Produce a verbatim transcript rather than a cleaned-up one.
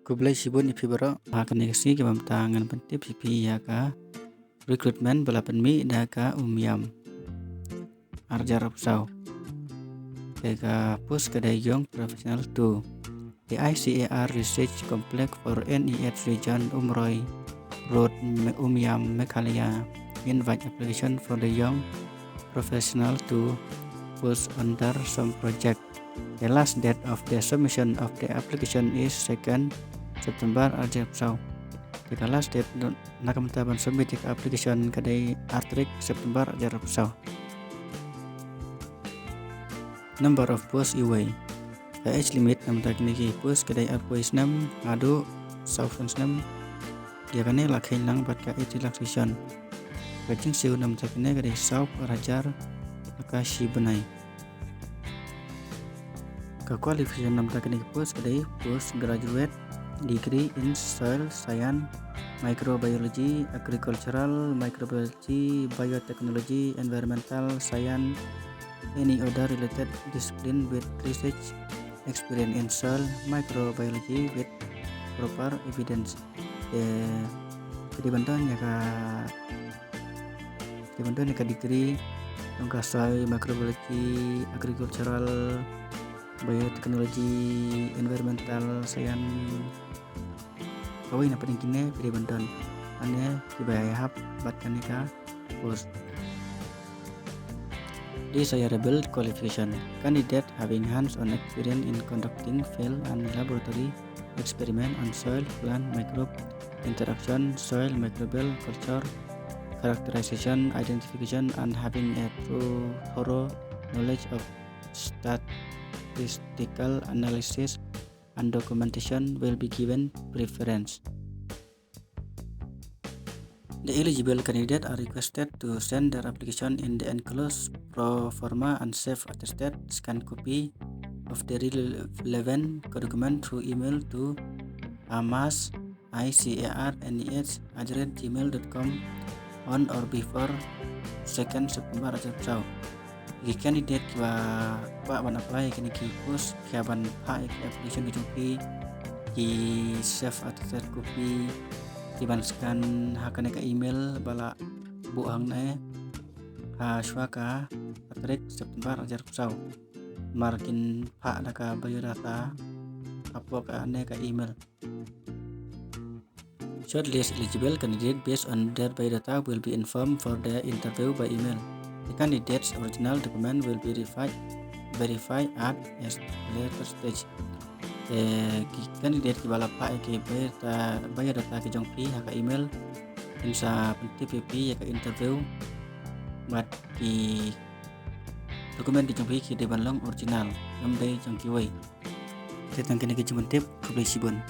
Khublei shibun ïa phi baroh. Ha kane ka sngi kaba mynta ngan pyntip ïa phi ïa ka recruitment ba la pynmih da ka Umiam. Arjar Upsaw. Ka post ka dei Young Professional two. The I C A R Research Complex for N E H Region, Umroi Road, Me-, Umiam, Meghalaya. Invite application for the young professional to post under some project. The last date of the submission of the application is second September arjar Upsaw. Ka last date na ka bynta ban submit ïa ka application ka dei ar tarik September arjar Upsaw. Number of post iwei. Ka age limit na ka bynta kine ki post ka dei arphew snem haduh sawphew snem. Ïa kane la kheiñ lang bad ka age relaxation. Ka jingsiew na ka bynta kine ka dei sawphew ar hajar ha ka shi bnai. Ka qualification na ka bynta kine ki post ka dei postgraduate degree in soil science, microbiology, agricultural, microbiology, biotechnology, environmental science, any other related discipline with research experience in soil microbiology with proper evidence. Te ka dei ban don ïa ka, ka dei ban don ïa ka degree jong ka soil microbiology, agricultural, biotechnology, environmental science. Kawei na pdeng kine ka dei ban don. Ane kiba ïahap bad kane ka post. Desirable qualification. Candidate having hands-on experience in conducting field and laboratory experiment on soil, plant, microbe interaction, soil microbial culture characterization, identification, and having a thorough, thorough knowledge of statistical analysis and documentation will be given preference. The eligible candidate are requested to send their application in the enclosed pro forma and self-attested scanned copy of the relevant document through email to amas, I C A R N E H at the rate gmail dot com on or before second September arjar Upsaw. Ki candidate kiba kwah ban apply ïa kine ki post, ki hap ban phah ïa ki application ki jong ki, ki self attested copy, ki ban scan ha kane ka email ba la buh hangne ha shuwa ka tarik September arjar Upsaw. Mar kin phah da ka biodata hapoh kane ka email. Shortlist eligible candidate based on their biodata will be informed for the interview by email. The candidate's original document will be verified, verified at a later stage. Eh, ki candidate kiba la phah ïa ki biodata, biodata ki jong phi ha ka email, kin sa pyntip ïa phi ïa ka interview. Bad ki document ki jong phi ki dei ban long original, ym dei jong kiwei. Te tang kine ki jingpyntip, khublei shibun.